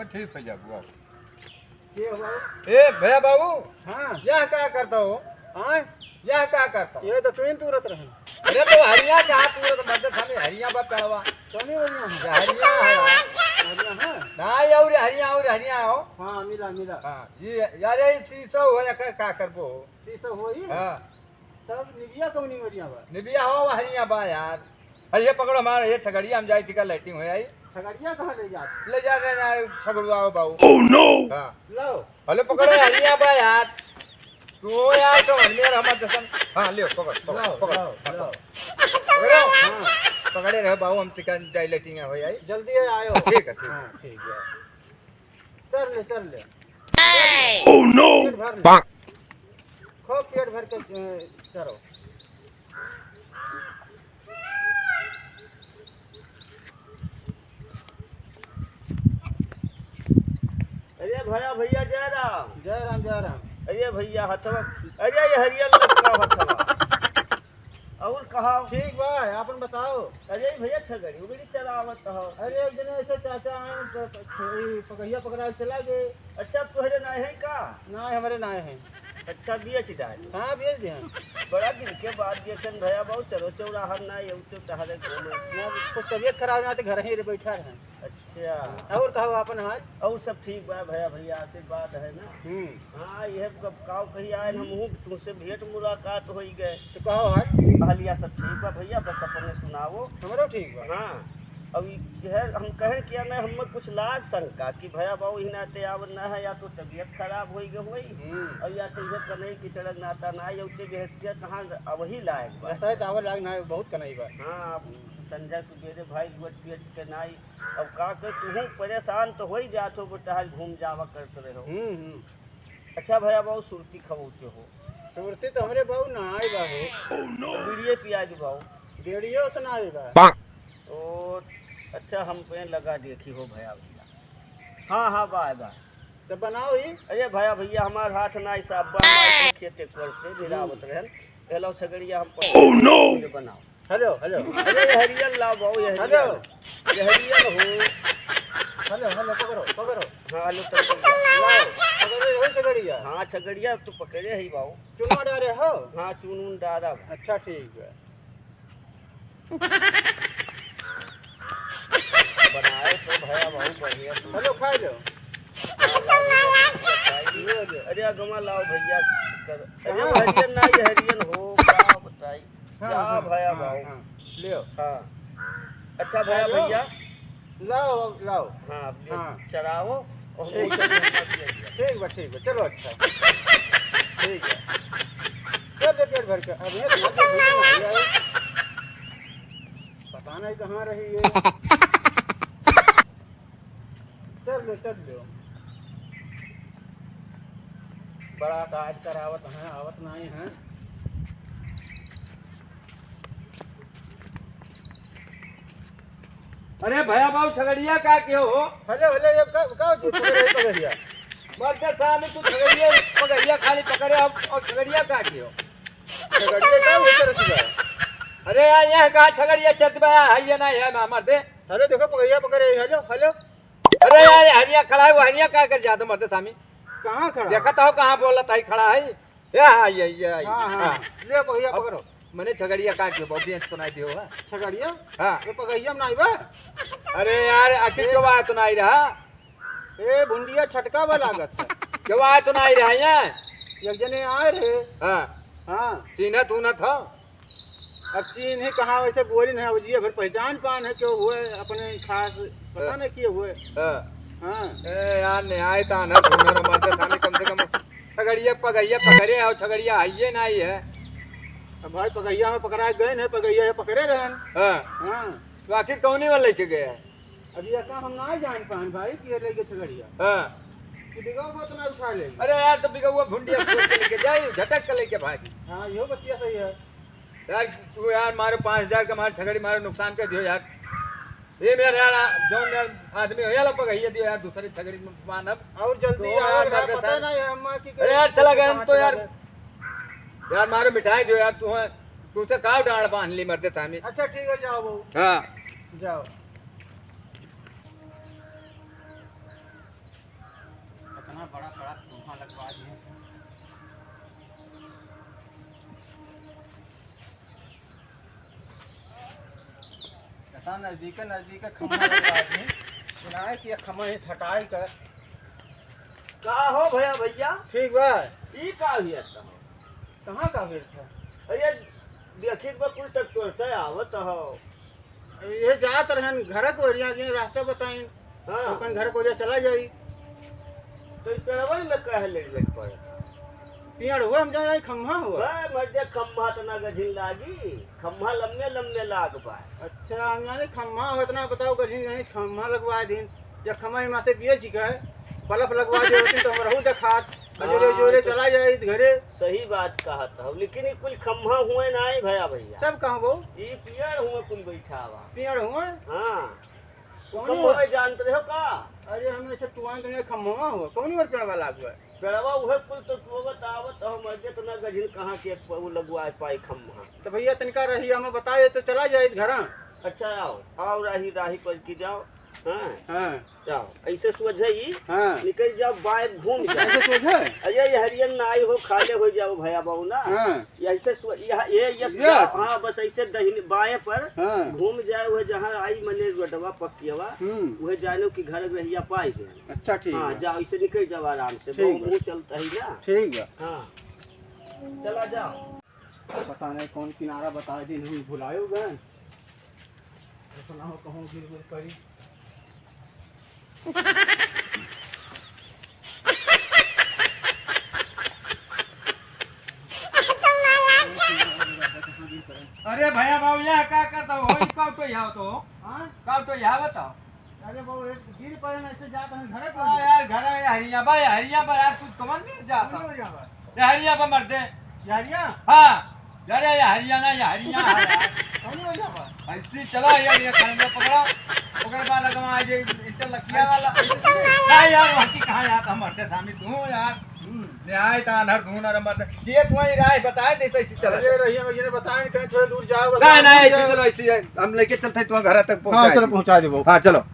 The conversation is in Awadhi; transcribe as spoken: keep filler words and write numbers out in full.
ठीक हो जाबू, आओ। के हो बाबू? ए, भैया बाबू। हाँ। यह का करता हो? हाँ? यह का करता हो? ये तो चुइन तुरत रहे। अरे तो हरिया कहाँ तुरत, मतलब हमें हरिया बा पेड़वा। कौन हरिया है? ये हरिया है। हरिया है? ना, ये और हरिया, और हरिया हो। हाँ, मिला, मिला। हाँ, ये, यार, ये शीशो हो या का, का करबो हो? शीशो हो ही? हाँ। तब निबिया कौनी ओरिया बा? निबिया हो, हरिया बा यार। अरे ये पकड़ो हमारा, ये छगड़िया हम जाई थी का लैट्रिन हो आई। छगड़िया कहाँ ले जात? ले जा रहे ना, छगड़ुआ हो बाबू। Oh no! हाँ। लो। अरे पकड़ो, हरिया बा यार। तू हो यार, तो हरिया हमार जैसन। हाँ, ले, पकड़, पकड़, लाओ, पकड़, लाओ, हाँ, लाओ। पकड़। पकड़ो। हाँ। पकड़े रहो बाबू, हम तिका जाई लैट्रिन हो आई। जल्दी आयो। ठीक है, ठीक। हाँ, ठीक है। चल ले, चल ले। Oh no! पेट भर ले। खूब पेट भर के, अ, चरो। अरे भैया, भैया, जय राम। जय राम, जय राम। अरे भैया, हथवा, अरे ये हरियर लटका हथवा। और कहा? ठीक बा, आपन बताओ। अरे भैया, छगड़ी उगड़ी चलावत हो। अरे एक दिन ऐसे चाचा आए, तो, तो, ई पकहिया पकड़ा के चला गए। अच्छा, तोहरे नाय है का? नाय, हमरे नाय है। अच्छा, बेच डाल। हाँ, बेच दे हम। बड़ा दिन के बाद देखन भैया, बहुत चलो चौराहा ना, ये तो टहरे घूमे। ना, कुछ तबीयत खराब ना, तो घर ही बैठा रहे। अच्छा। और कहो आपन हाल? और सब ठीक बा भैया, भैया आशीर्वाद है ना। हम्म। हाँ, ये अब काव कही आए, हम हूँ तुमसे भेंट मुलाकात होई गए। तो कहो हाल? हालिया सब ठीक बा भैया, बस अपने सुनाओ। हमरो ठीक बा। हाँ, अब ई यह हम कहे कि ना, हमें कुछ लाज शंका कि भैया बाबू ही नाते आवत ना है, या तो तबीयत खराब होई गए होई, हम्म। और या तो ये कन्हई की चढ़त नाता ना, या उसे बेहतिया कहाँ अब ही लायक बा। ऐसा है तो आवे लाग ना, बहुत कन्हई बा। हाँ, अब संझा सुबेरे भाई गोट पियत के नाई। अब का कर, तुहूँ परेशान तो होई जात हो, बेटा, आज घूम जावा करत रहो। हम्म, हम्म। अच्छा भैया बाबू, सुरती खबौते हो? सुरती तो हमरे बाबू ना आई बा हो। बीड़िए पिया के बाबू। बीड़िए उतना आई बा। ओ, अच्छा, हम पे लगा देखी हो भैया, भैया। हाँ, हाँ, बा, बा। तो बनाओ ही। अरे भैया, भैया, हमार हाथ ना, ई सब बा, हमार खेत एक वर्ष से गिरावत रहन। हेलो, छगड़िया हम पर Oh no! बनाओ। हेलो, हेलो। अरे, ये हरियर लाओ बाबू, ये हरियर। हेलो। ये हरियर हो। हेलो, हेलो, पकड़ो, पकड़ो। हाँ, हेलो, तो लाओ। पकड़ो, यही छगड़िया। हाँ, छगड़िया तो पकड़े ही बाबू। चुना डारे हो? हाँ, चुन उन डारा बा। अच्छा, ठीक है। बनाए तो भैया बहुत बढ़िया। हेलो, खा लो। अरे, अगवा लाओ भैया। अरे, कहाँ? हरियर ना, ये हरियर हो, का बताई? हाँ, का हाँ, भैया हाँ, बाबू? हाँ, लियो। हाँ। अच्छा भैया, हेलो। भैया। लाओ, लाओ। हाँ, अब लियो, हाँ। चराओ, और ठीक। हम चल रहे हैं, मत लिया। ठीक बा, ठीक बा, चलो, अच्छा। ठीक बा। चल दे पेट भर के, अब ये तो मत दे, भैया, भैया। पता नहीं कहाँ रही ये। चल लो, चल लो। बड़ा काज करावत हैं, आवत नहीं हैं। अरे भैया बाबू, छगड़िया का कियो हो? हेलो, हेलो, ये का, का चीज पकड़े है पगड़िया? मर्द साहब, तू छगड़िया, पगड़िया खाली पकड़े हो और छगड़िया का कियो? छगड़िया का हुआ करत बा? अरे यार, यहाँ कहाँ छगड़िया चलत बा यार, है ये ना है, मर्दे। हेलो, देखो, पगड़िया पकड़े है, हेलो, हेलो। अरे यार, ये हरिया खड़ा है, वो हरिया का कर जात मर्दे सामी? कहाँ खड़ा? देखत हो कहाँ बोलत है, खड़ा है। या, हाँ, ये, ये, ये। हाँ, हाँ। हाँ। ले, पगैया अब पकड़ो। मने छगड़िया का के बा, बेच तो नाई दियो, हाँ। छगड़िया? हाँ। ये पगैया में नाई बा? अरे यार, आखिर ए। केवा तो नाई रहा। ए, भुंडिया छटका बा लागत है। केवा तो नाई रहा ये? एक जने आए रहे। हाँ। हाँ। चीन्हत उन्हत हो? अब चीन्हे कहाँ, वैसे बोली नहीं, अब जिए भर पहचान पान है, क्यों हुए अपने खास, पता हाँ। नहीं क्यों हुए। हाँ। हाँ। ए यार, न्याय तान है, ढूंढे न मरते थाने, कम से कम छगड़िया पगैया पकड़े आओ, छगड़िया आइए ना आई है। अब भाई पगैया में पकड़ा गए हैं, पगैया ये पकड़े रहन। हाँ। हाँ। तो आखिर कौनी वाला लेके गया? अब ये का हम ना जान पान भाई कि ये लेके छगड़िया। हाँ। कि बिगवा को उतना उठा ले। अरे यार, तो बिगवा भुंडिया खोद के लेके जाई, झटक के लेके भागी। हाँ, यो बतिया सही है। यार, तू यार मारे पाँच हजार का मारे छगड़ी मारे नुकसान कर दियो यार। ये मेरा यार, आ, जौन यार आदमी हो यार, पगैया दियो यार, दूसरी छगड़ी में मानब। और जल्दी तो आओ यार, यार, मर्द पता साहब। नहीं है अम्मा की अरे यार, चला गया हम तो यार। यार, मारे मिठाई दियो यार, तू है, तू से काव डांड बांध ली मरते सामी। अच्छा, ठीक है, जाओ बहू। हाँ। जाओ। हाँ, बड़ा बड़ा खम्हा लगवा दिए। पता नजदीक नजदीक खम्हा लगवा दिए। सुनाए कि ये खम्हा ही हटाई कर। का हो भैया, भैया? ठीक बा। ई का हुआ था? कहाँ का हुआ था? अरे, देखित बा कुल ट्रैक्टर से आवत हो। ये जात रहन घर के ओरिया के रास्ता बताइन। हाँ। अपन घर के ओरिया चला जाई। तो इस तरह में कह ले लेट पड़े। पियड़ हुआ हम जाए खम्हा हुआ। बा, मर्दे खम्हा तो ना गझिन लागी, खम्हा लम्बे लम्बे लाग बा। अच्छा, हम जाने खम्हा हो, इतना बताओ गझिन गझिन खम्हा लगवा दिन। या खम्हा हिमा से बेच के बल्ब लगवा दे होती तो हम रहू देखात। जोरे हाँ, जोरे तो चला जाई घरे। सही बात कहत हो, लेकिन ये कुल खम्हा हुए ना है भैया, भैया। तब कहाँ वो? ये पियड़ हुए कुल बैठा हुआ। पियड़ हुए? हाँ। कौन खम्हा हुआ? जानत रहे हो का? अरे, हम ऐसे टुआन तो नहीं, खम्हा हुआ। कौन और पेड़वा लाग हुआ? पेड़वा उहे कुल तो टुआ बतावत हो, मर्दे तो ना गझिन कहाँ के प-, वो लगवा पाई खम्हा। तो भैया, तनिका रही, हमें बताए तो चला जाए घरा। अच्छा, आओ, आओ, राही, राही पर की जाओ। हाँ। हाँ। जाओ, ऐसे सोझे ही हाँ। निकल जाओ, बाएं घूम जाओ। ऐसे सोझे? अरे, ये हरियन ना आई हो, खाले हो जाओ भैया बाबू ना। हाँ। ये ऐसे सो-, यह, ये, ये यस। हाँ, बस ऐसे दहिने, बाएं पर हाँ। घूम जाए, वह जहाँ आई मने रोडवा पक्कियावा, हम्म। वह जानो कि घर रहिया पाई गए। अच्छा, ठीक हाँ, बा। जाओ, ऐसे निकल जाओ आराम से, ठीक बहुत बा। मुँह चलता ही ना। ठीक बा। हाँ, चला जाओ। पता नहीं कौन किनारा बता दिन, हम भुलायो गए। ऐसा ना हो कहूँ गिर गिर पड़ी। अरे भैया बाबू, यहाँ का करता हो? ई का उठो यहाँ तो? हाँ? का उठो यहाँ बताओ? अरे बाबू, एक गिर पड़े ना, ऐसे जात हम घरे पर। हाँ यार, घर है, हरिया बा, हरिया बा यार, तू कमन नहीं जाता? कौन हो यहाँ पर? ये हरिया बा मर्दे। ये हरिया? हाँ। अरे, ये हरिया ना, ये हरिया है यार। कौन हो यहाँ पर? ऐसी चला यार, ये खड़ंजा पकड़ा। ओकर बाद लगवा आज ये इंटर लकिया वाला। हाँ यार, वहाँ की कहाँ यार, हम मरते सामी तू यार। हम्म। न्याय ता अनहर धुन अरे मरते। ये तुम्हारी राय बताए दे, ऐसी चला। अरे, रहिया में ये बताए, कहीं थोड़े दूर जाओ, नहीं, बताओ, नहीं, दूर ऐसी जाओ। चलो, ऐसी है। हम लेके चलते हैं तुम्हारे घर तक हाँ, पहुँचा चलो, दे। पहुँचा दे वो। हाँ, चलो।